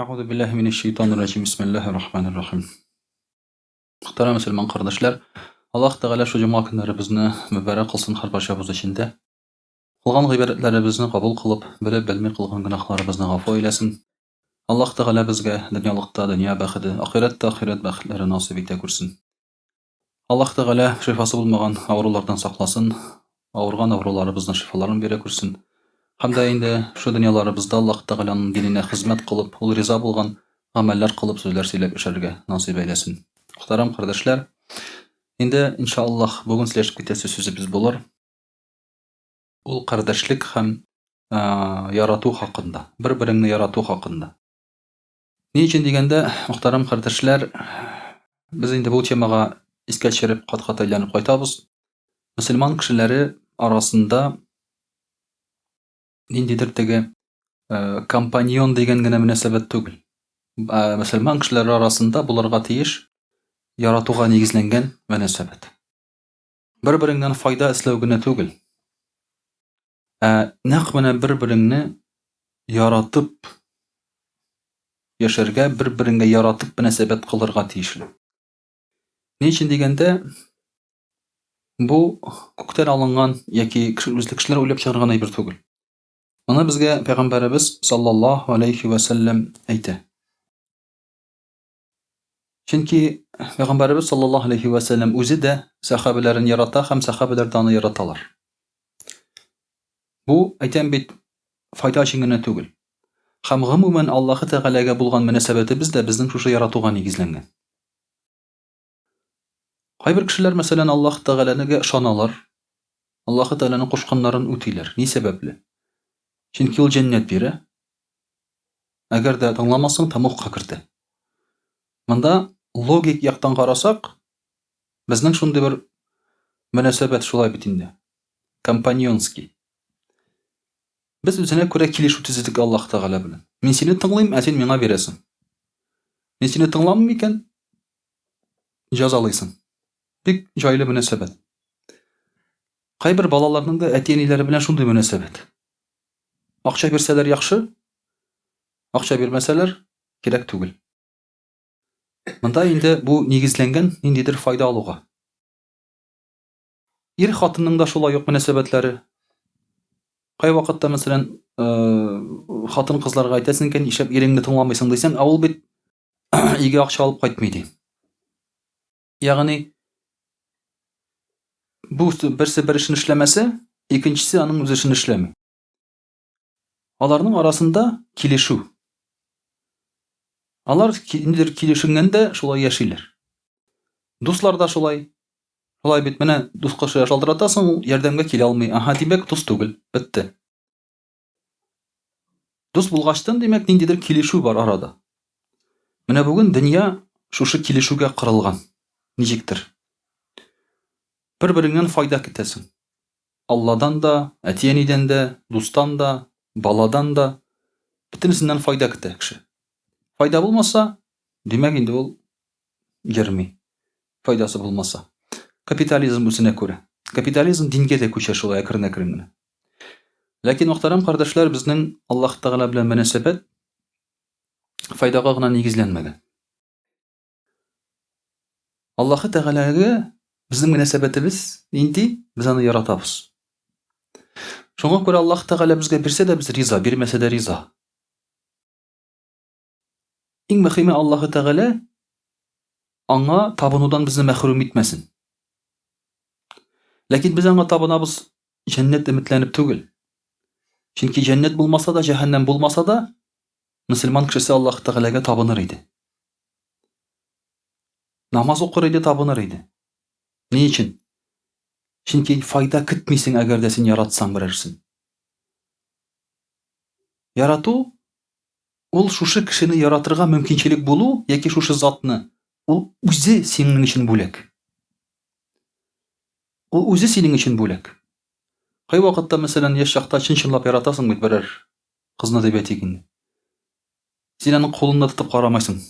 Әгъузу биллаһи минәш шайтанир раҗим. Бисмиллаһир рахманир рахим. Мөхтәрәм мөселман кардәшләр, Аллаһ Тәгалә шу җомга көннәребезне мөбарәк кылсын һәрбарчабыз өчен дә. Кылган гыйбадәтләребезне кабул кылып, белеп белми кылган гөнаһларыбызны гафу әйләсен. Аллаһ Тәгалә безгә дөньялыкта дөнья бәхете, ахирәттә ахирәт бәхетләре насыйп итә күрсен. Аллаһ Тәгалә шифасы булмаган авырулардан сакласын, авырган авыруларыбызның шифаларын бирә күрсен. Һәм дә инде шу дөньяларыбызда Аллаһ Тәгаләнең диненә хезмәт кылып, ул риза булган гамәлләр кылып, сүзләр сөйләп яшәргә насыйп әйләсен. Мөхтәрәм кардәшләр, инде иншаллаһ бүген сөйләшеп китәсе сүзебез булыр. Ул кардәшлек һәм ярату хакында, бер-береңне ярату хакында. Ни өчен дигәндә, мөхтәрәм кардәшләр, без инде бу темага искә төшереп кат-кат әйләнеп кайтабыз. Мөселман кешеләре арасында ниндидер теге э, компаньон дигән генә мөнәсәбәт түгел. Э, мөселман кешеләре арасында булырга тиеш яратуга нигезләнгән мөнәсәбәт. Бер-береңнән файда эзләү генә түгел. Ә нәкъ менә бер-береңне яратып яшәргә, бер-береңгә яратып мөнәсәбәт кылырга тиешле. Ни өчен дигәндә, бу күктән алынган яки үзле кешеләр уйлап чыгарган әйбер түгел. Моны безгә пәйгамбәребез саллаллаһу алейхи ва сәлләм әйтә. Чөнки пәйгамбәребез саллаллаһу алейхи ва сәлләм үзе дә сәхабәләрен ярата һәм сәхабәләр дә аны яраталар. Бу, әйтәм бит, файда өчен генә түгел. Һәм гомумән Аллаһы Тәгаләгә булган мөнәсәбәтебез дә безнең шушы яратуга нигезләнгән. Кайбер кешеләр, мәсәлән, Аллаһ Тәгаләнегә ышаналар, Аллаһы Тәгаләнең кушканнарын үтиләр. Ни сәбәпле? Чөнки ул җәннәт бирә. Әгәр дә тыңламасаң, тәмугка кертә. Монда логик яктан карасак, безнең шундый бер мөнәсәбәт шулай бит инде. Компаньонский. Без үзенә күрә килешү төзедек Аллаһ Тәгалә белән. Мин сине тыңлыйм, ә син миңа бирәсең. Мин сине тыңламыйм икән, җәзалыйсың. Бик җайлы мөнәсәбәт. Кайбер балаларның да әти-әниләре белән шундый мөнәсәбәт. Акча бирсәләр яхшы, акча бирмәсәләр кирәк түгел. Монда инде бу нигезләнгән ниндидер файда алуга. Ир хатынның да шулай ук мөнәсәбәтләре. Кайвакытта, мәсәлән, хатын-кызларга әйтәсең икән, нишләп иреңне тыңламыйсың дисәң, ә ул бит өйгә акча алып кайтмый ди. Ягъни бу берсе бер эшен эшләмәсә, икенчесе аның үз эшен эшләми. Аларның арасында килешү. Алар ниндидер килешенгәндә шулай яшиләр. Дуслар да шулай. Шулай бит, менә дуска шалтыратасың, ул ярдәмгә килә алмый. Аһа, димәк, дус түгел. Бетте. Дус булгачтын, димәк, ниндидер килешү бар арада. Менә бүген дөнья шушы килешүгә кырылган. Ничектер. Бер-береңнән файда көтәсең. Алладан да, әти-әнидән дә, дустан да, баладан да, бөтенесеннән файда көтә кеше. Файда булмаса, димәк инде ул йөрми. Файдасы булмаса. Капитализм үзенә күрә. Капитализм дингә дә күчә шулай әкрен-әкрен генә. Ләкин, мөхтәрәм кардәшләр, безнең Аллаһ Тәгалә белән мөнәсәбәт файдага гына нигезләнмәгән. Аллаһы Тәгаләгә безнең мөнәсәбәтебез нинди? Без аны яратабыз. Шуңа күрә Аллаһ Тәгалә безгә бирсә дә без риза, бирмәсә дә риза. Иң мөһиме Аллаһы Тәгалә аңа табынудан безне мәхрүм итмәсен. Ләкин без аңа табынабыз җәннәт өметләнеп түгел. Чөнки җәннәт булмаса да, җәһәннәм булмаса да, мөселман кешесе Аллаһ Тәгаләгә табыныр иде. Намаз укыр иде, табыныр иде. Ни өчен? Чөнки файда көтмисең, әгәр дә син яратсаң берәрсен. Ярату ул шушы кешене яратырга мөмкинчелек булу яки шушы затны, ул үзе синең өчен бүләк. Ул үзе синең өчен бүләк. Кайвакытта, мәсәлән, яшь чакта чын-чынлап яратасың бит берәр кызны дип әйтик инде. Син аның кулын да тотып карамайсың.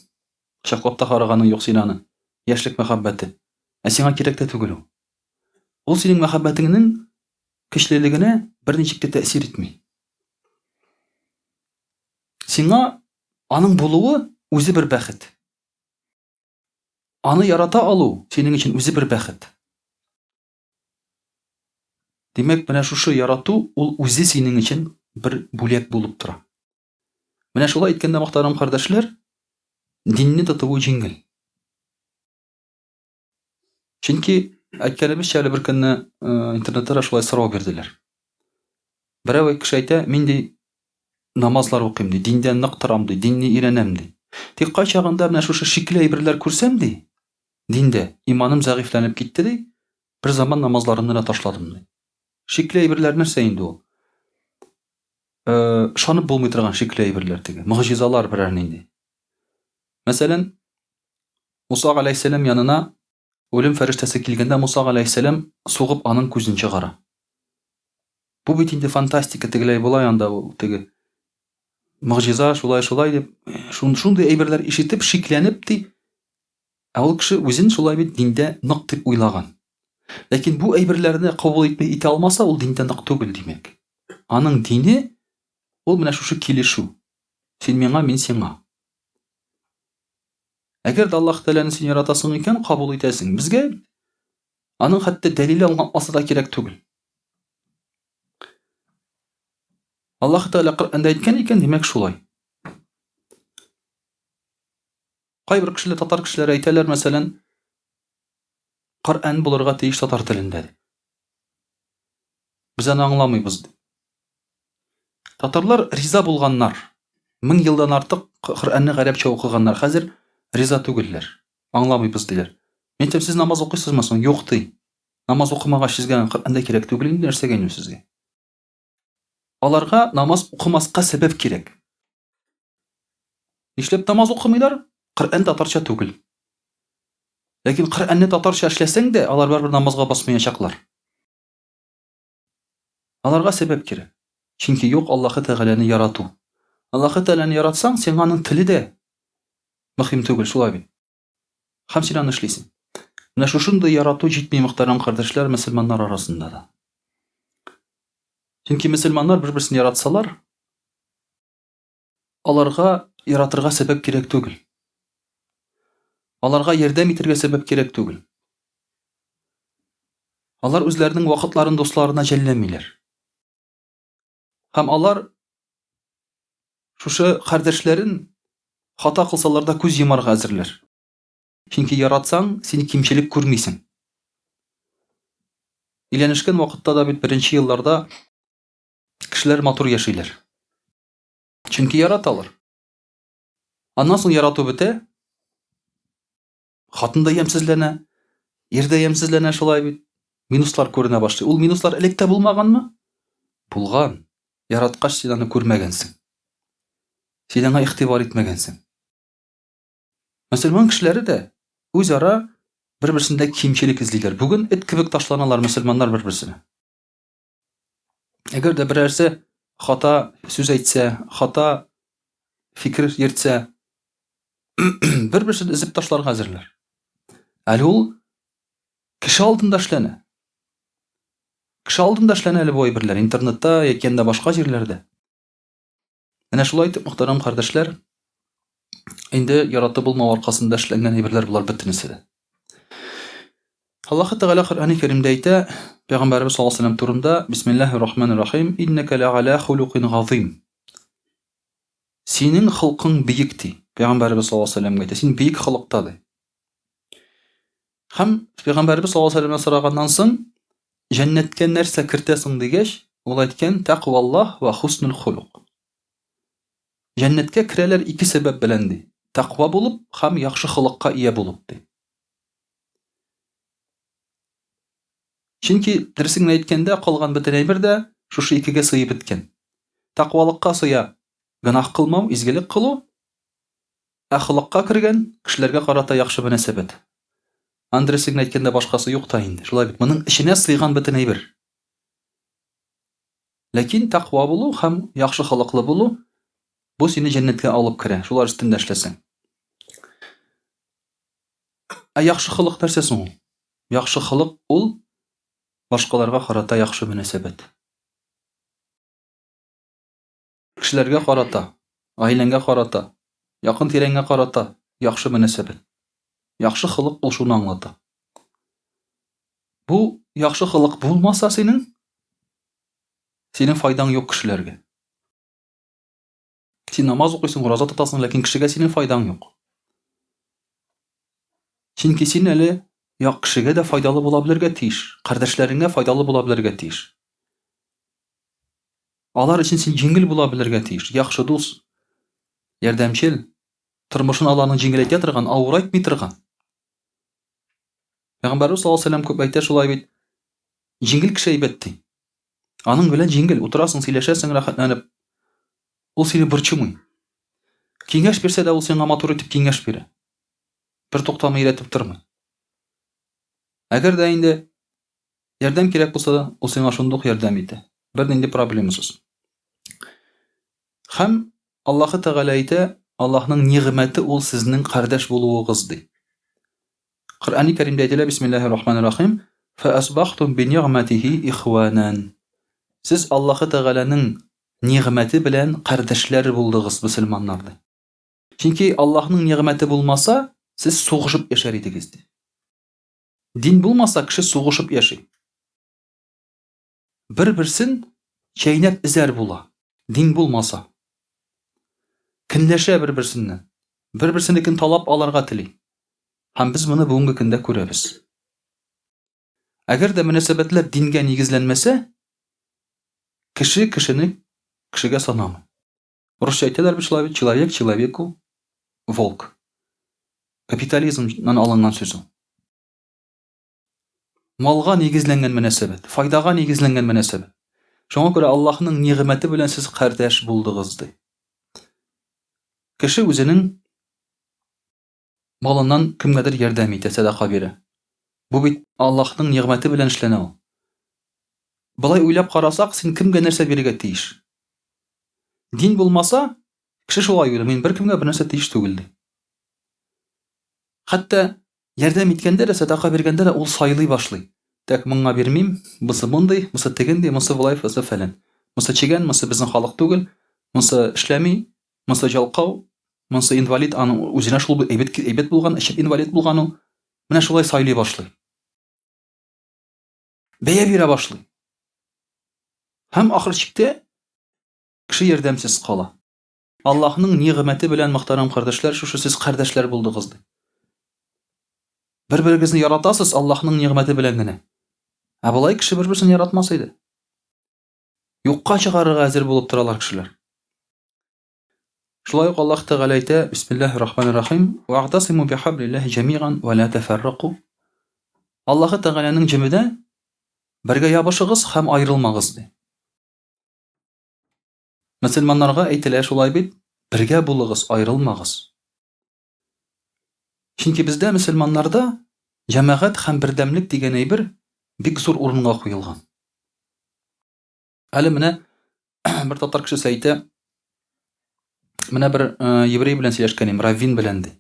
Кочаклап та караганың юк син аны. Яшьлек мәхәббәте. Ә сиңа кирәк тә түгел ул. Ул синең мәхәббәтеңнең көчлелегенә берничек тә тәэсир итми. Сиңа Аның булуы үзе бер бәхет. Аны ярата алу синең өчен үзе бер бәхет. Димәк, менә шушы ярату ул үзе синең өчен бер бүләк булып тора. Менә шулай әйткәндә, мөхтәрәм кардәшләр, динне тотуы җиңел. Чөнки әйткәнебезчә, әле бер көнне э, интернетта да шулай сорау бирделәр. Берәү кеше әйтә, мин ди намазлар укыйм ди, диндә нык торам ди, динне өйрәнәм ди. Тик кайчагында менә шушы шикле әйберләр күрсәм ди, диндә иманым зәгыйфьләнеп китте ди, бер заман намазларымны да ташладым ди. Шикле әйберләр нәрсә инде ул? Э, ышанып булмый торган шикле әйберләр теге, могҗизалар берәр нинди. Мәсәлән, Муса галәйһиссәлам янына үлем фәрештәсе килгәндә Муса галәйһиссәлам сугып аның күзен чыгара. Бу бит инде фантастика, тегеләй болай анда ул теге могҗиза шулай шулай дип шундый әйберләр ишетеп шикләнеп ди. Ә ул кеше үзен шулай бит диндә нык дип уйлаган. Ләкин бу әйберләрне кабул итми итә алмаса, ул диндә нык түгел, димәк. Аның дине ул менә шушы килешү. Син миңа, мин сиңа. Әгәр дә Аллаһ Тәгаләне син яратасың икән, кабул итәсең. Безгә аның хәтта дәлиле аңлатмасы да кирәк түгел. Аллаһ Тәгалә Коръәндә әйткән икән, димәк шулай. Кайбер кешеләр, татар кешеләре әйтәләр, мәсәлән, Коръән булырга тиеш татар телендә дип. Без аны аңламыйбыз дип. Татарлар риза булганнар. Мең елдан артык Коръәнне гарәпчә укыганнар. Хәзер риза түгелләр. Аңламыйбыз диләр. Мин әйтәм, сез намаз укыйсызмы соң? Юк ди. Намаз укымагач сезгә Коръән дә кирәк түгел инде, нәрсәгә инде сезгә? Аларга намаз укымаска сәбәп кирәк. Нишләп намаз укымыйлар? Коръән татарча түгел. Ләкин Коръәнне татарча эшләсәң дә, алар барыбер намазга басмаячаклар. Аларга сәбәп кирәк. Чөнки юк Аллаһы Тәгаләне ярату. Аллаһы Тәгаләне яратсаң, сиңа аның теле дә мөһим түгел, шулай бит. Һәм син аны эшлисең. Менә шушындый ярату җитми, мөхтәрәм кардәшләр, мөселманнар арасында да. Чөнки мөселманнар бер-берсен яратсалар, аларга яратырга сәбәп кирәк түгел. Аларга ярдәм итәргә сәбәп кирәк түгел. Алар үзләренең вакытларын дусларына жәлләмиләр. Һәм алар шушы кардәшләрен хата кылсалар да күз йомарга әзерләр. Чөнки яратсаң, син кимчелек күрмисең. Өйләнешкән вакытта да бит беренче елларда кешеләр матур яшиләр. Чөнки яраталар. Аннан соң ярату бетә. Хатын да ямьсезләнә, ир дә ямьсезләнә шулай бит. Минуслар күренә башлый. Ул минуслар элек тә булмаганмы? Булган. Яраткач син аны күрмәгәнсең. Син аңа игътибар итмәгәнсең. Мөселман кешеләре дә үзара бер-берсендә кимчелек эзлиләр. Бүген эт кебек ташланалар мөселманнар бер-берсенә. Әгәр дә берәрсе хата сүз әйтсә, хата фикер йөртсә, бер-берсен өзеп ташларга әзерләр. Әле ул кеше алдында эшләнә. Кеше алдында эшләнә әле бу әйберләр, интернетта яки анда башка җирләрдә. Менә шулай итеп, мөхтәрәм кардәшләр, инде яратып булмау аркасында эшләнгән әйберләр болар бөтенесе дә. Аллаһ Тәгалә Коръәни Кәримдә әйтә, Пәйгамбәребез саллаллаһу алейһи вәсәлләм турында, Бисмиллаһир рахманир рахим, иннәкә ләгалә хулукин газыйм. Синең холкың биек ди. Пәйгамбәребез саллаллаһу алейһи вәсәлләмгә әйтә, син биек холыкта ди. Һәм Пәйгамбәребез саллаллаһу алейһи вәсәлләмнән сораганнан соң, җәннәткә нәрсә кертәсең дигәч, ул әйткән, тәкъваллаһ ва хуснул хулук. Җәннәткә керәләр ике сәбәп белән ди. Тәкъва булып һәм яхшы холыкка ия булып ди. Чөнки дөресен генә әйткәндә, калган бөтен әйбер дә шушы икегә сыеп беткән. Тәкъвалыкка сыя гөнаһ кылмау, изгелек кылу, Ә холыкка кергән кешеләргә карата яхшы мөнәсәбәт. Аны дөресен генә әйткәндә башкасы юк та инде. Шулай бит. Моның эченә сыйган бөтен әйбер. Ләкин тәкъва булу һәм яхшы холыклы булу бу сине җәннәткә алып керә. Шулар өстендә эшләсәң. Ә яхшы холык нәрсә соң ул? Яхшы холык ул башкаларга карата яхшы мөнәсәбәт. Кешеләргә карата, гаиләңгә карата. Якын тирәңә карата яхшы мөнәсәбәт. Яхшы холык ул шуны аңлата. Бу яхшы холык булмаса синең, синең файдаң юк кешеләргә. Син намаз укыйсың, ураза тотасың, ләкин кешегә синең файдаң юк. Чөнки син әле як кешегә дә файдалы була белергә тиеш, кардәшләреңә файдалы була белергә тиеш. Алар өчен син җиңел була белергә тиеш, яхшы дус, ярдәмчел, тормышын аларның җиңеләйтә торган, авырайтмый торган. Пәйгамбәрбез саллаллаһу алейһи вәсәлләм күп әйтә шулай бит, җиңел кеше әйбәт ди. Аның белән җиңел, утырасың, сөйләшәсең рәхәтләнеп. Ул сине борчымый. Киңәш бирсә дә ул сиңа матур итеп киңәш бирә. Бер туктамый өйрәтеп тормый. Әгәр дә инде ярдәм кирәк булса да, ул сиңа шундук ярдәм итә. Бернинди проблемасыз. Һәм Аллаһы Тәгалә әйтә, Аллаһның нигъмәте ул сезнең кардәш булуыгыз ди. Коръәни Кәримдә әйтелә, Бисмиллаһир Рахманир Рахим, Фә асбахтум би нигъмәтихи ихванан. Сез Аллаһы Тәгаләнең нигъмәте белән кардәшләр булдыгыз, мөселманнар ди. Чөнки Аллаһның нигъмәте булмаса, сез сугышып яшәр идегез ди. Дин булмаса, кеше сугышып яши. Бер-берсен чәйнәп эзәр була. Дин булмаса. Көнләшә бер-берсеннән. Бер-берсенекен талап алырга тели. Һәм без моны бүгенге көндә күрәбез. Әгәр дә мөнәсәбәтләр дингә нигезләнмәсә, кеше кешене кешегә санамый. Русча әйтәләр бит шулай бит, человек человеку волк. Капитализмнан алынган сүз ул. Малга нигезләнгән мөнәсәбәт, файдага нигезләнгән мөнәсәбәт. Шуңа күрә Аллаһның нигъмәте белән сез кардәш булдыгыз, ди. Кеше үзенең малыннан кемгәдер ярдәм итә, сәдака бирә. Бу бит Аллаһның нигъмәте белән эшләнә ул. Болай уйлап карасак, син кемгә нәрсә бирергә тиеш? Дин булмаса, кеше шулай уйлый, мин беркемгә бернәрсә тиеш түгел, ди. Хәтта Ярдәм иткәндә дә, сәдака биргәндә дә ул сайлый башлый. Так, моңа бирмим, бусы мондый, бусы тегенди, монсы болай, бусы фәлән. Монсы чегән, монсы безнең халык түгел, монсы эшләми, монсы җалкау, монсы инвалид, аның үзенә шул әйбәт, әйбәт булган, эчеп инвалид булган ул. Менә шулай сайлый башлый. Бәя бирә башлый. Һәм ахыр чиктә кеше ярдәмсез кала. Аллаһның нигъмәте белән, мөхтәрәм кардәшләр, шушы сез кардәшләр булдыгыз, ди. Бер-берегезне яратасыз Аллаһның нигъмәте белән генә. Ә болай кеше бер-берсен яратмас иде. Юкка чыгарырга әзер булып торалар кешеләр. Шулай ук Аллаһ Тәгалә әйтә, Бисмиллаһир Рахманир Рахим, "Вагътасиму бихаблиллаһи җәмиган ва ла тафарраку". Аллаһ Тәгаләнең җебенә бергә ябышыгыз һәм аерылмагыз, ди. Мөселманнарга әйтелә шулай бит, бергә булыгыз, аерылмагыз. Чөнки бездә мөселманнарда җәмәгать һәм бердәмлек дигән әйбер бик зур урынга куелган. Әле менә бер татар кешесе әйтә, менә бер э, еврей белән сөйләшкән идем, раввин белән ди.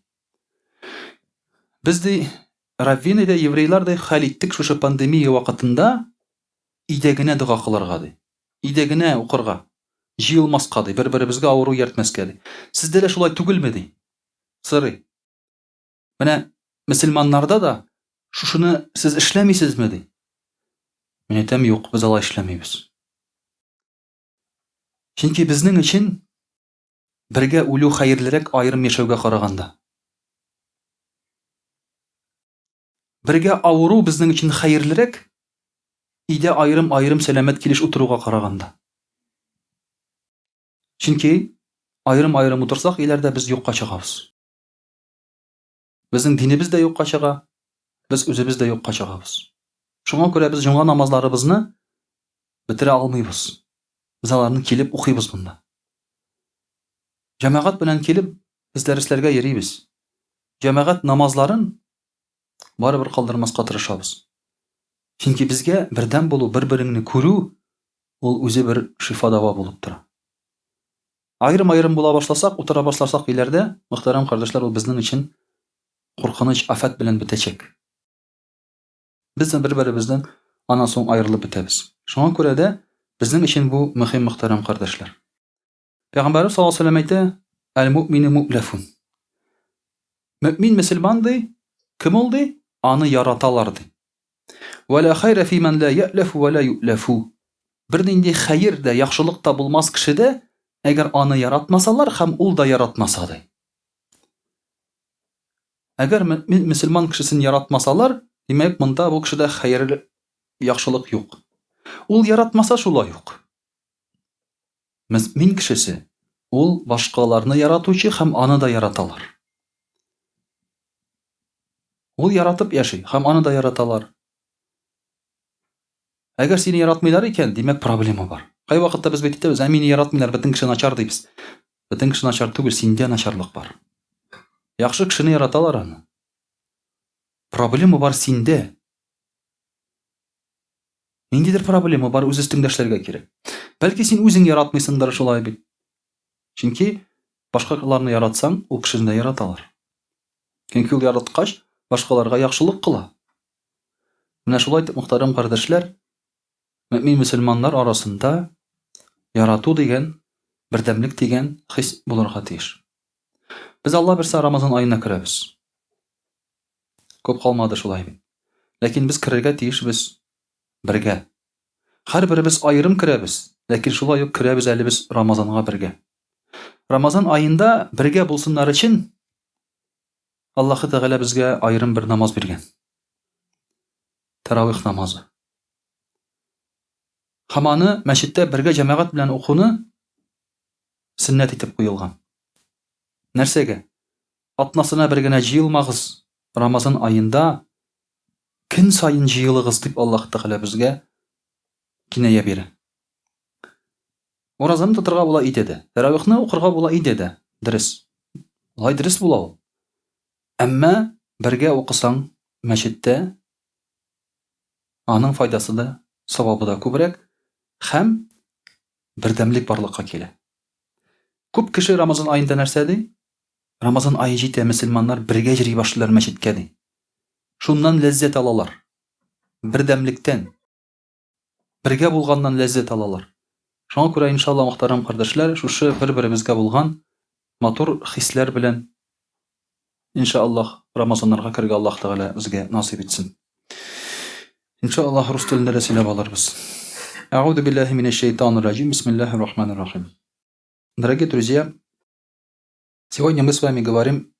Без ди, раввин иде, еврейлар ди, хәл иттек шушы пандемия вакытында өйдә генә дога кылырга ди. Өйдә генә укырга. Җыелмаска ди, бер-беребезгә авыру ияртмәскә ди. Сездә дә шулай түгелме ди? Сорый. Менә мөселманнарда да шушыны сез эшләмисезме ди? Мин әйтәм, юк, без алай эшләмибез. Чөнки безнең өчен бергә үлү хәерлерәк аерым яшәүгә караганда. Бергә авыру безнең өчен хәерлерәк, өйдә аерым-аерым сәламәт килеш утыруга караганда. Чөнки аерым-аерым утырсак, өйләрдә без юкка чыгабыз. Безнең динебез дә юкка чыга, без үзебез дә юкка чыгабыз. Шуңа күрә без җомга намазларыбызны бетерә алмыйбыз. Без аларны килеп укыйбыз монда. Җәмәгать белән килеп, без дәресләргә йөрибез. Җәмәгать намазларын барыбер калдырмаска тырышабыз. Чөнки безгә бердәм булу, бер-береңне күрү, ул үзе бер шифа-дәва булып тора. Аерым-аерым була башласак, утыра башласак өйләрдә, мөхтәрәм кардәшләр, ул безнең өчен куркыныч афәт белән бетәчәк. Без дә бер-беребездән аннан соң аерылып бетәбез. Шуңа күрә дә безнең өчен бу мөһим, мөхтәрәм кардәшләр. Пәйгамбәрбез саллаллаһу алейһи ва сәлләм әйтә, Әл-муъмину му'лафун. Мөмин мөселман ди, кем ул ди? Аны яраталар ди. Вә ла хайра фи ман ла я'лафу вә ла ю'лафу. Бернинди хәер дә, яхшылык та булмас кешедә, әгәр аны яратмасалар һәм ул да яратмаса ди. Әгәр мөмин мөселман кешесен яратмасалар, димәк, монда бу кешедә хәер, яхшылык юк. Ул яратмаса шулай ук. Мөэмин кешесе, ул башкаларны яратучы һәм аны да яраталар. Ул яратып яши һәм аны да яраталар. Әгәр сине яратмыйлар икән, димәк, проблема бар. Кайвакытта без бит әйтәбез, ә мине яратмыйлар, бөтен кеше начар дибез. Бөтен кеше начар түгел, синдә начарлык бар. Яхшы кешене яраталар аны. Проблема бар синдә. Ниндидер проблема бар, үз өстеңдә эшләргә кирәк. Бәлки син үзең яратмыйсыңдыр шулай бит. Чөнки башкаларны яратсаң, ул кешене дә яраталар. Чөнки ул яраткач, башкаларга яхшылык кыла. Менә шулай итеп, мөхтәрәм кардәшләр, мөмин мөселманнар арасында ярату дигән, бердәмлек дигән хис булырга тиеш. Без Алла бирсә Рамазан аена керәбез. Күп калмады шулай бит. Ләкин без керергә тиешбез бергә. Һәрберебез аерым керәбез, ләкин шулай ук керәбез әле без Рамазанга бергә. Рамазан аенда бергә булсыннар өчен Аллаһы Тәгалә безгә аерым бер намаз биргән. Таравих намазы. Һәм аны мәчеттә бергә җәмәгать белән укуны сөннәт итеп куелган. Нәрсәгә? Атнасына бер генә җыелмагыз, Рамазан аенда көн саен җыелыгыз, дип Аллаһ Тәгалә безгә киная бирә. Уразаны тотырга була иде дә, тәравихны укырга була иде дә, дөрес. Алай дөрес була ул. Әмма бергә укысаң мәчеттә аның файдасы да, савабы да күбрәк һәм бердәмлек барлыкка килә. Күп кеше Рамазан аенда нәрсә ди? Рамазан ае җитә, мөселманнар бергә йөри башлыйлар мәчеткә ди. Шуннан ләззәт алалар. Бердәмлектән. Бергә булганнан ләззәт алалар. Шуңа күрә, иншалла, мөхтәрәм кардәшләр, шушы бер-беребезгә булган матур хисләр белән, иншаллаһ, Рамазаннарга керергә Аллаһ Тәгалә безгә насыйп итсен. Иншаллаһ, рус телендә дә сөйләп алырбыз. Әгъүзу биллаһи минәш шәйтанир раҗим. Бисмиллаһир рахманир рахим. Дорогие друзья, сегодня мы с вами говорим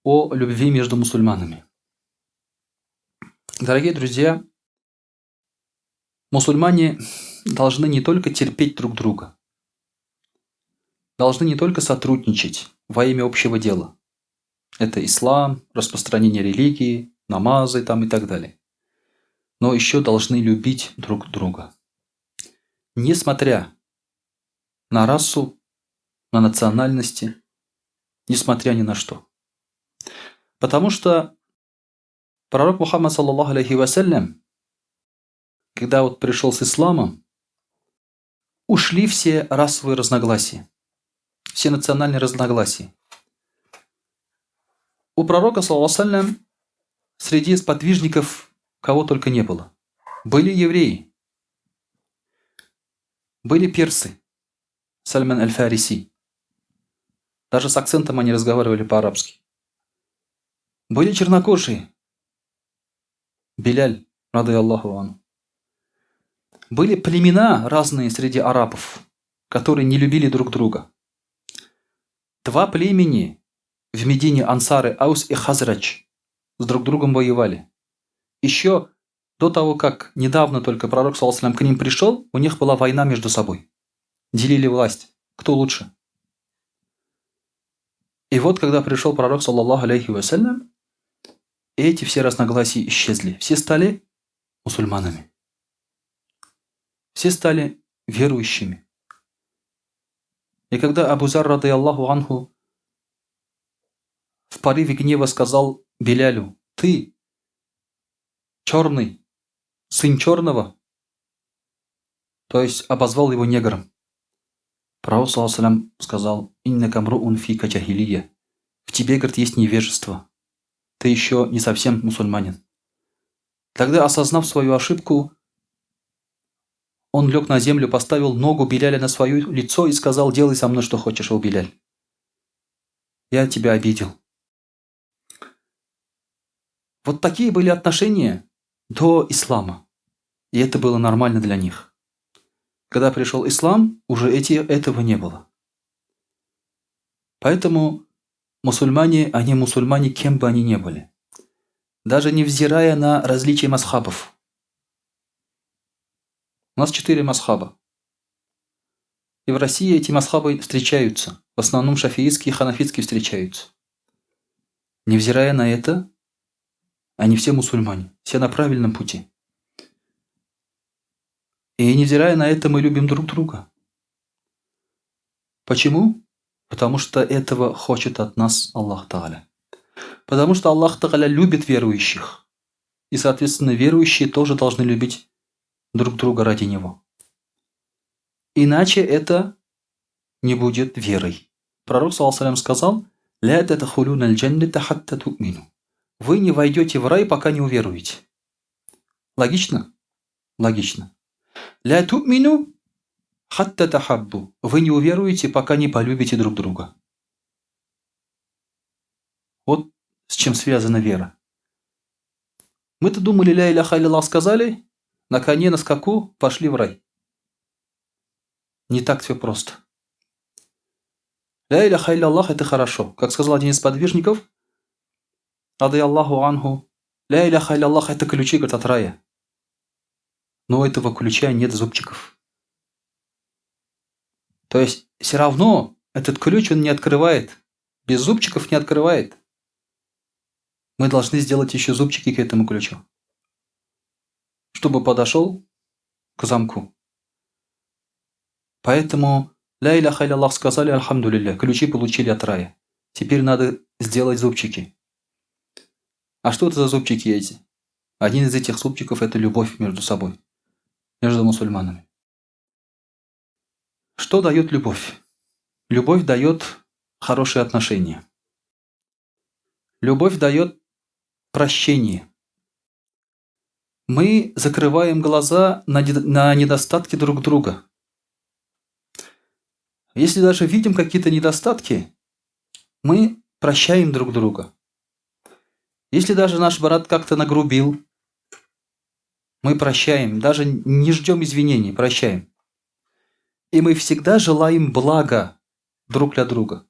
о любви между мусульманами. Дорогие друзья, мусульмане должны не только терпеть друг друга, должны не только сотрудничать во имя общего дела. Это ислам, распространение религии, намазы там и так далее. Но еще должны любить друг друга. Несмотря на расу, на национальности, несмотря ни на что. Потому что пророк Мухаммад, саллаллаху алейхи вассалям, когда вот пришел с исламом, ушли все расовые разногласия, все национальные разногласия. У пророка, саллаллаху алейхи среди сподвижников кого только не было. Были евреи, были персы, Сальман аль-Фариси. Даже с акцентом они разговаривали по-арабски. Были чернокожие, Беляль, рады Аллаху ану. Были племена разные среди арабов, которые не любили друг друга. Два племени в Медине Ансары, Аус и Хазрач, с друг другом воевали. Еще до того, как недавно только пророк, саллаллаху к ним пришел, у них была война между собой. Делили власть. Кто лучше? И вот, когда пришел пророк, саллаллаху алейхи вассалям, эти все разногласия исчезли. Все стали мусульманами. Все стали верующими. И когда Абу Зар, рады Аллаху анху, в порыве гнева сказал Белялю, ты, черный, сын черного, то есть обозвал его негром. Пророк, саллаллаху сказал, «Инна камруун фика джахилия». В тебе, говорит, есть невежество. Ты еще не совсем мусульманин. Тогда, осознав свою ошибку, Он лег на землю, поставил ногу Беляля на свое лицо и сказал, делай со мной, что хочешь, о Беляль. Я тебя обидел. Вот такие были отношения до ислама. И это было нормально для них. Когда пришел ислам, уже эти, этого не было. Поэтому мусульмане, они мусульмане, кем бы они ни были. Даже невзирая на различия масхабов. У нас четыре масхаба. И в России эти масхабы встречаются. В основном шафиитские и ханафитские встречаются. Невзирая на это, они все мусульмане, все на правильном пути. И невзирая на это, мы любим друг друга. Почему? Потому что этого хочет от нас Аллах Тааля. Потому что Аллах Тааля любит верующих. И, соответственно, верующие тоже должны любить друг друга ради Него. Иначе это не будет верой. Пророк, саллаллаху сказал, «Ля тадхулюна аль-джанната хатта ту'мину». Вы не войдете в рай, пока не уверуете. Логично? Логично. Ля ту'мину хатта тахаббу. Вы не уверуете, пока не полюбите друг друга. Вот с чем связана вера. Мы-то думали, ля иляха илlallah сказали, на коне, на скаку пошли в рай. Не так все просто. Ля иляха илlallah это хорошо. Как сказал один из подвижников, рады Аллаху анху, ля иляха илlallah это ключи, говорит, от рая. Но у этого ключа нет зубчиков. То есть все равно этот ключ он не открывает. Без зубчиков не открывает. Мы должны сделать еще зубчики к этому ключу. Чтобы подошел к замку. Поэтому ля иляха илlallah сказали, альхамдулилля, ключи получили от рая. Теперь надо сделать зубчики. А что это за зубчики эти? Один из этих зубчиков – это любовь между собой, между мусульманами. Что дает любовь? Любовь дает хорошие отношения. Любовь дает прощение. Мы закрываем глаза на недостатки друг друга. Если даже видим какие-то недостатки, мы прощаем друг друга. Если даже наш брат как-то нагрубил, мы прощаем, даже не ждем извинений, прощаем. И мы всегда желаем блага друг для друга.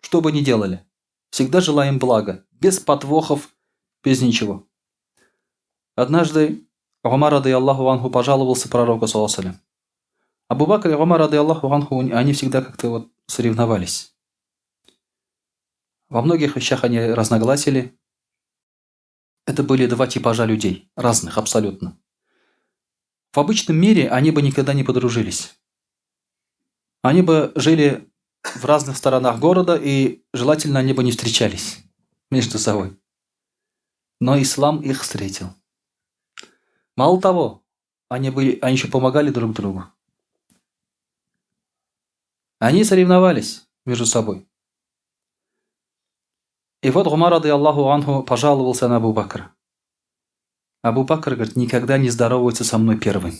Что бы ни делали, всегда желаем блага, без подвохов, без ничего. Однажды Умар, рады Аллаху анху, пожаловался пророку, саллаллаху алейхи Абу Бакр и Умар, рады Аллаху анху, они всегда как-то вот соревновались. Во многих вещах они разногласили. Это были два типажа людей, разных абсолютно. В обычном мире они бы никогда не подружились. Они бы жили в разных сторонах города, и желательно они бы не встречались между собой. Но ислам их встретил. Мало того, они, были, они еще помогали друг другу. Они соревновались между собой. И вот Умар, рады Аллаху анху, пожаловался на Абу Бакра. Абу Бакр, говорит, никогда не здоровается со мной первым.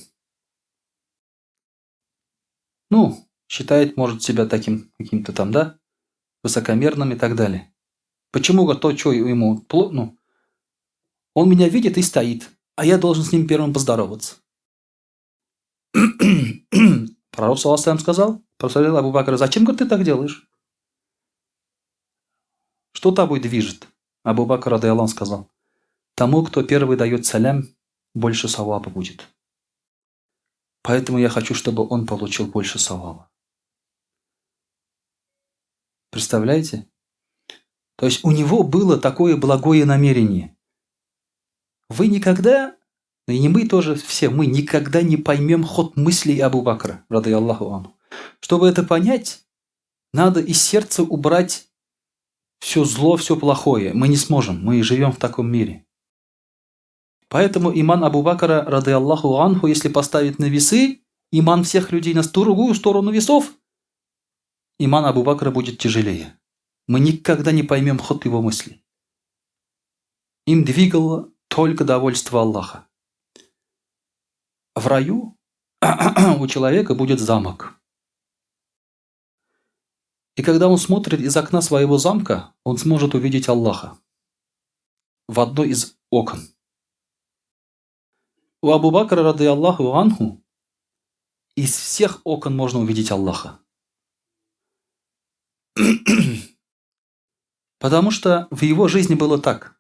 Ну, считает, может, себя таким каким-то там, да, высокомерным и так далее. Почему, говорит, то, что ему, ну, он меня видит и стоит, а я должен с ним первым поздороваться. Пророк, саллаллаху сказал, просмотрел Абу Бакра, зачем, говорит, ты так делаешь? Что тобой движет? Абу Бакр, рады Аллах, сказал, тому, кто первый дает салям, больше саваба будет. Поэтому я хочу, чтобы он получил больше саваба. Представляете? То есть у него было такое благое намерение. Вы никогда, и не мы тоже все, мы никогда не поймем ход мыслей Абу Бакра, рады Аллаху анху. Чтобы это понять, надо из сердца убрать все зло, все плохое. Мы не сможем, мы живем в таком мире. Поэтому иман Абу Бакра, рады Аллаху анху, если поставить на весы, иман всех людей на другую сторону весов, иман Абу Бакра будет тяжелее. Мы никогда не поймем ход его мыслей. Им двигало только довольство Аллаха. В раю У человека будет замок. И когда он смотрит из окна своего замка, он сможет увидеть Аллаха в одно из окон. У Абу Бакра, рады Аллаху анху, из всех окон можно увидеть Аллаха. Потому что в его жизни было так.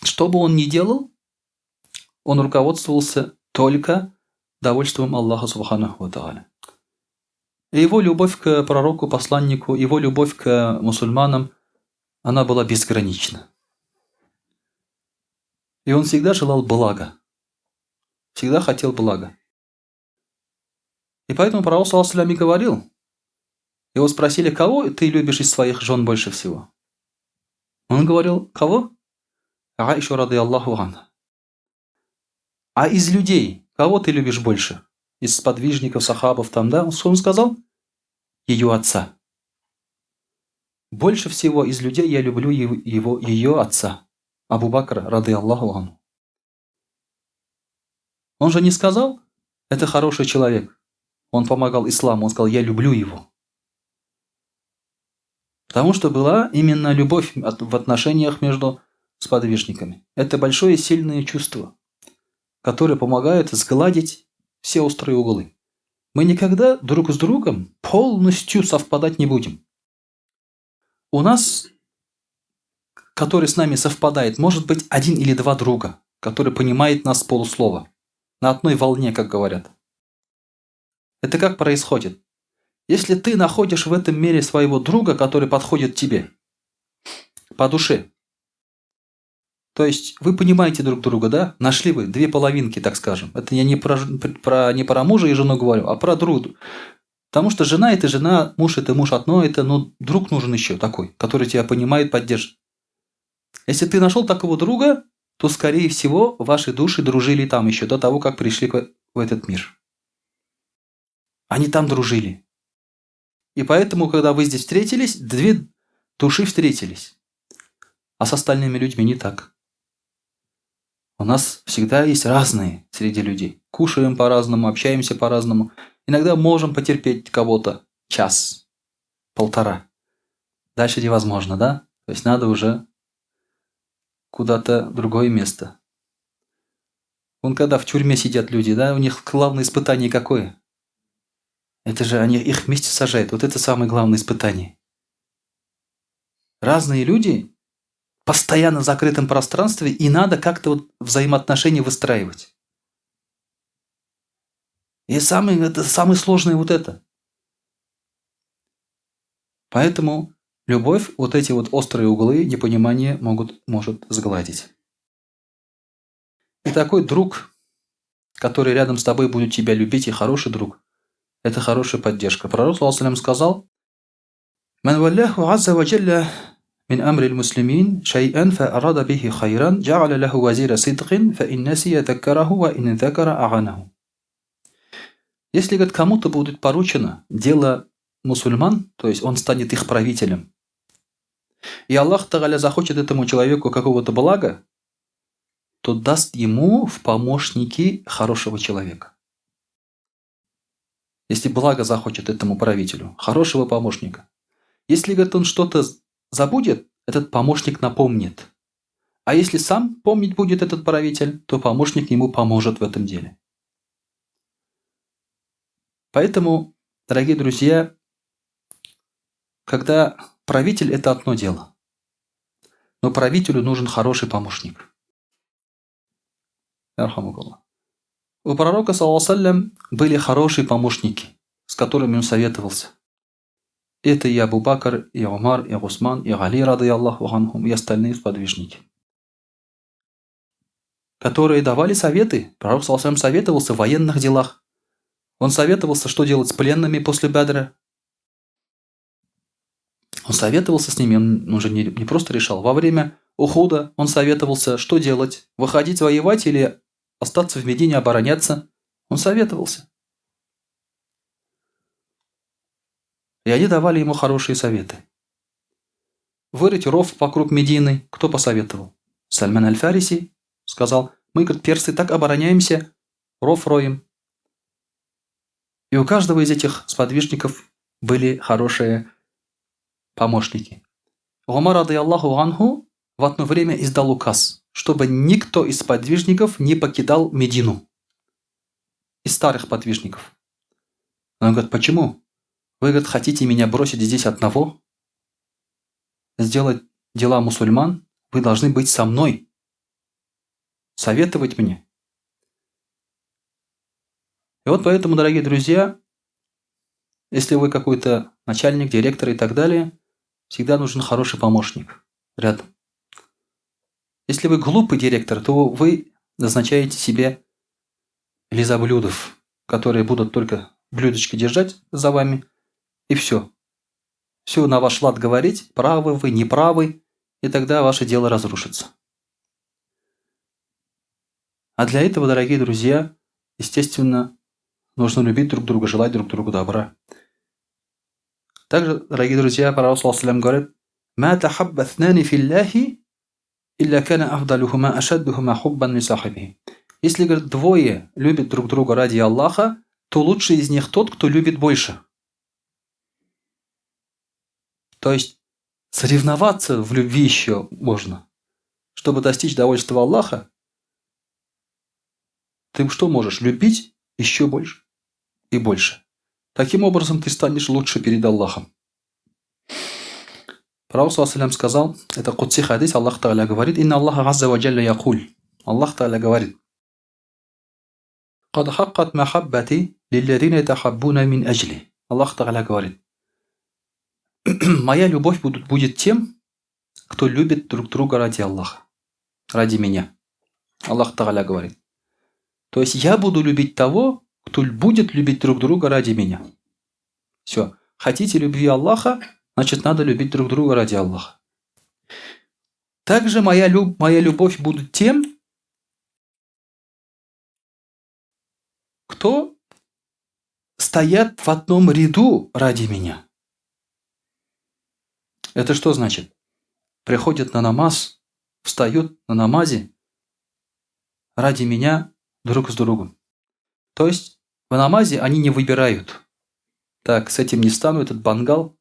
Что бы он ни делал, он руководствовался только довольством Аллаха Субханаху Ва Его любовь к пророку, посланнику, его любовь к мусульманам, она была безгранична. И он всегда желал блага. Всегда хотел блага. И поэтому пророк, саллаллаху и говорил, его спросили, кого ты любишь из своих жен больше всего? Он говорил, кого? Аишу рады Аллаху анха. А из людей, кого ты любишь больше? Из сподвижников, сахабов там, да? Что он сказал? Ее отца. Больше всего из людей я люблю его, ее отца, Абу Бакра, рады Аллаху анху. Он же не сказал, это хороший человек. Он помогал исламу, он сказал, я люблю его. Потому что была именно любовь в отношениях между сподвижниками. Это большое сильное чувство, которое помогает сгладить все острые углы. Мы никогда друг с другом полностью совпадать не будем. У нас, который с нами совпадает, может быть один или два друга, который понимает нас с полуслова. На одной волне, как говорят. Это как происходит? Если ты находишь в этом мире своего друга, который подходит тебе по душе, то есть вы понимаете друг друга, да? Нашли вы две половинки, так скажем. Это я не про мужа и жену говорю, а про друга. Потому что жена – это жена, муж – это муж, одно это, но друг нужен еще такой, который тебя понимает, поддержит. Если ты нашел такого друга, то, скорее всего, ваши души дружили там еще до того, как пришли в этот мир. Они там дружили. И поэтому, когда вы здесь встретились, две души встретились. А с остальными людьми не так. У нас всегда есть разные среди людей. Кушаем по-разному, общаемся по-разному. Иногда можем потерпеть кого-то час, полтора. Дальше невозможно, да? То есть надо уже куда-то в другое место. Вон когда в тюрьме сидят люди, да, у них главное испытание какое? Это же они их вместе сажают. Вот это самое главное испытание. Разные люди постоянно в закрытом пространстве, и надо как-то вот взаимоотношения выстраивать. И это самое сложное вот это. Поэтому любовь вот эти вот острые углы непонимания может сгладить. И такой друг, который рядом с тобой будет тебя любить, и хороший друг, это хорошая поддержка. Пророк, саллаллаху алейхи ва саллям, сказал: «Ман валляху азза ва джалля мин амри муслимин шай'ан фа арада бихи хайран, джа'аля лаху вазира сидкин, фа ин насия заккараху ва ин закара а'анаху». Если, говорит, кому-то будет поручено дело мусульман, то есть он станет их правителем, и Аллах Тааля захочет этому человеку какого-то блага, то даст ему в помощники хорошего человека. Если благо захочет этому правителю, хорошего помощника. Если, говорит, он что-то забудет, этот помощник напомнит. А если сам помнить будет этот правитель, то помощник ему поможет в этом деле. Поэтому, дорогие друзья, когда правитель – это одно дело, но правителю нужен хороший помощник. Архамукаллах. У пророка, саллаллаху алейхи ва саллям, были хорошие помощники, с которыми он советовался. Это и Абу Бакр, и Умар, и Усман, и Али, рады Аллаху анхум, и остальные сподвижники, которые давали советы. Пророк, саллаллаху алейхи ва саллям, советовался в военных делах. Он советовался, что делать с пленными после Бадра. Он советовался с ними, он же не просто решал. Во время Ухуда он советовался, что делать, выходить воевать или остаться в Медине, обороняться. Он советовался. И они давали ему хорошие советы. Вырыть ров вокруг Медины кто посоветовал? Сальман аль-Фариси сказал: мы, говорит, персы, так обороняемся, ров роем. И у каждого из этих сподвижников были хорошие помощники. Гомар, радыяллаху анху, в одно время издал указ, чтобы никто из сподвижников не покидал Медину. Из старых подвижников. Он говорит, почему? Вы, говорит, хотите меня бросить здесь одного? Сделать дела мусульман? Вы должны быть со мной. Советовать мне. И вот поэтому, дорогие друзья, если вы какой-то начальник, директор и так далее, всегда нужен хороший помощник рядом. Если вы глупый директор, то вы назначаете себе лизоблюдов, которые будут только блюдечки держать за вами, и все. Все на ваш лад говорить, правы вы, неправы, и тогда ваше дело разрушится. А для этого, дорогие друзья, естественно, нужно любить друг друга, желать друг другу добра. Также, дорогие друзья, пророк саллаллаху говорит: «Ма тахабба ثنان في الله, илля кана афдалухума ашаддухума хуббан ли сахибихи». Если, говорит, двое любят друг друга ради Аллаха, то лучший из них тот, кто любит больше. То есть соревноваться в любви еще можно. Чтобы достичь довольства Аллаха, ты что можешь? Любить еще больше и больше. Таким образом, ты станешь лучше перед Аллахом. Пророк саллаллаху сказал, это кудси хадис, Аллах Тааля говорит, «Инна Аллаха газза ва джалля якуль». Аллах Тааля говорит, «Кад хаккат махаббати лилладина тахаббуна мин аджли». Аллах Тааля говорит, «Моя любовь будет тем, кто любит друг друга ради Аллаха, ради меня». Аллах Тааля говорит. То есть я буду любить того, кто будет любить друг друга ради меня. Все. Хотите любви Аллаха, значит, надо любить друг друга ради Аллаха. Также моя любовь будет тем, кто стоят в одном ряду ради меня. Это что значит? Приходят на намаз, встают на намазе ради меня друг с другом. То есть в намазе они не выбирают. Так, с этим не встану, этот бангал,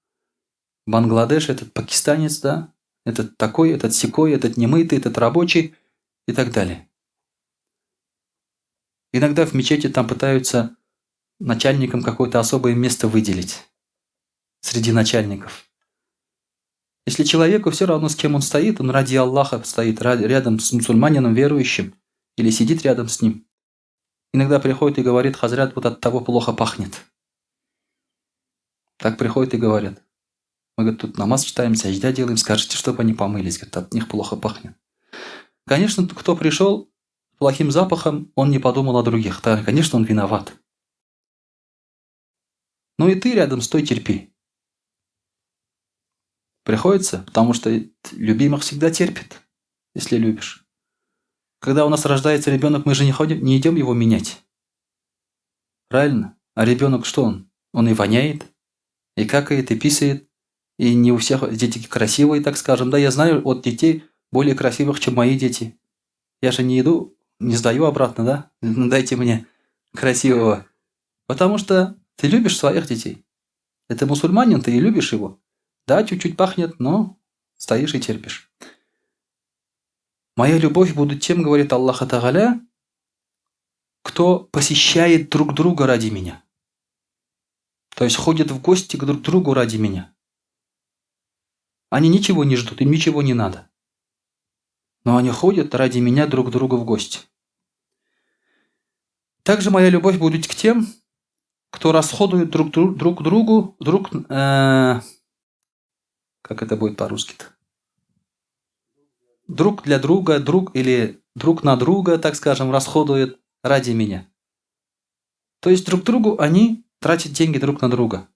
Бангладеш, этот пакистанец, да, этот такой, этот сякой, этот немытый, этот рабочий и так далее. Иногда в мечети там пытаются начальникам какое-то особое место выделить среди начальников. Если человеку все равно, с кем он стоит, он ради Аллаха стоит рядом с мусульманином верующим или сидит рядом с ним. Иногда приходит и говорит, хазрят, вот от того плохо пахнет. Так приходят и говорят. Мы, говорит, тут намаз читаем, сажда делаем, скажите, чтобы они помылись, говорит, от них плохо пахнет. Конечно, кто пришел с плохим запахом, он не подумал о других. Да, конечно, он виноват. Ну и ты рядом стой, терпи. Приходится, потому что любимых всегда терпит, если любишь. Когда у нас рождается ребенок, мы же не ходим, не идем его менять. Правильно? А ребенок что он? Он и воняет, и какает, и писает. И не у всех дети красивые, так скажем. Да, я знаю от детей более красивых, чем мои дети. Я же не иду, не сдаю обратно, да? Дайте мне красивого. Потому что ты любишь своих детей. Это мусульманин, ты и любишь его. Да, чуть-чуть пахнет, но стоишь и терпишь. Моя любовь будет тем, говорит Аллах Тааля, кто посещает друг друга ради меня. То есть ходит в гости к друг другу ради меня. Они ничего не ждут, им ничего не надо. Но они ходят ради меня друг к другу в гости. Также моя любовь будет к тем, кто расходует друг другу, как это будет по-русски-то? Друг для друга, друг или друг на друга, так скажем, расходует ради меня. То есть друг другу они тратят деньги друг на друга.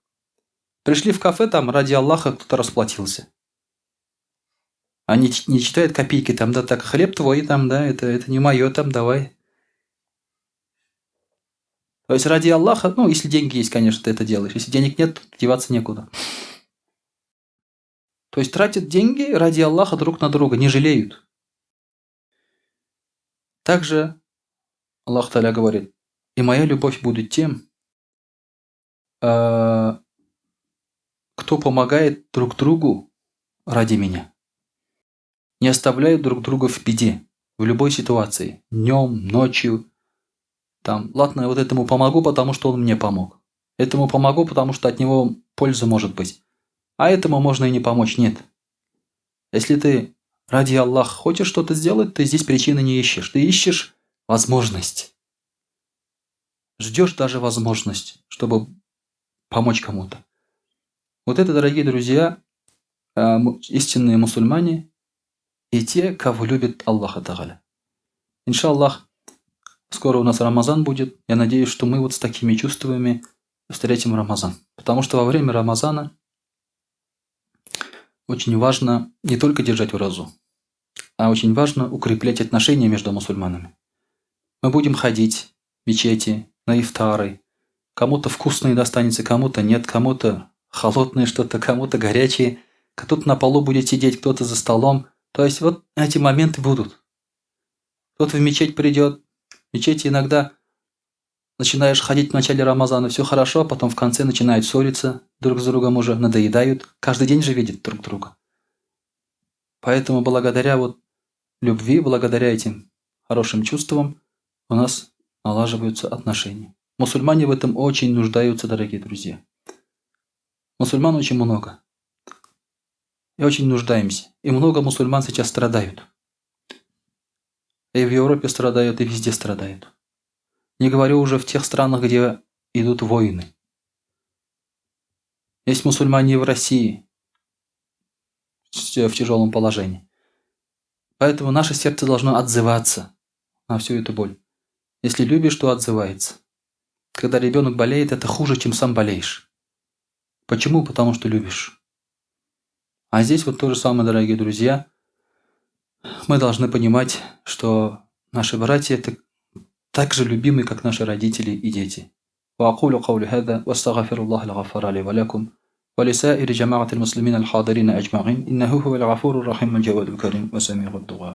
Пришли в кафе, там ради Аллаха кто-то расплатился. Они не читают копейки, там, да, так, хлеб твой, там, да, это не мое, там, давай. То есть ради Аллаха, ну, если деньги есть, конечно, ты это делаешь. Если денег нет, то деваться некуда. То есть тратят деньги ради Аллаха друг на друга, не жалеют. Также Аллах Тааля говорит, и моя любовь будет тем, Э, кто помогает друг другу ради меня. Не оставляют друг друга в беде, в любой ситуации, днем, ночью. Там, ладно, я вот этому помогу, потому что он мне помог. Этому помогу, потому что от него польза может быть. А этому можно и не помочь, нет. Если ты ради Аллаха хочешь что-то сделать, ты здесь причины не ищешь. Ты ищешь возможность. Ждешь даже возможность, чтобы помочь кому-то. Вот это, дорогие друзья, э, истинные мусульмане и те, кого любит Аллах Тааля. Иншаллах, скоро у нас Рамазан будет. Я надеюсь, что мы вот с такими чувствами встретим Рамазан. Потому что во время Рамазана очень важно не только держать уразу, а очень важно укреплять отношения между мусульманами. Мы будем ходить в мечети, на ифтары. Кому-то вкусное достанется, кому-то нет, кому-то холодное что-то, кому-то горячее. Кто-то на полу будет сидеть, кто-то за столом. То есть вот эти моменты будут. Кто-то в мечеть придет. В мечети иногда начинаешь ходить в начале Рамазана, все хорошо, а потом в конце начинают ссориться друг с другом уже, надоедают. Каждый день же видят друг друга. Поэтому благодаря вот любви, благодаря этим хорошим чувствам у нас налаживаются отношения. Мусульмане в этом очень нуждаются, дорогие друзья. Мусульман очень много. И очень нуждаемся. И много мусульман сейчас страдают. И в Европе страдают, и везде страдают. Не говорю уже в тех странах, где идут войны. Есть мусульмане и в России в тяжелом положении. Поэтому наше сердце должно отзываться на всю эту боль. Если любишь, то отзывается. Когда ребенок болеет, это хуже, чем сам болеешь. Почему? Потому что любишь. А здесь вот то же самое, дорогие друзья. Мы должны понимать, что наши братья – это так же любимы, как наши родители и дети. وأقول قولي هذا واستغفر الله الغفار لي ولكم ولسائر جماعة المسلمين الحاضرين أجمعين إنه هو الغفور الرحيم الجواد الكريم وسميع الدعاء.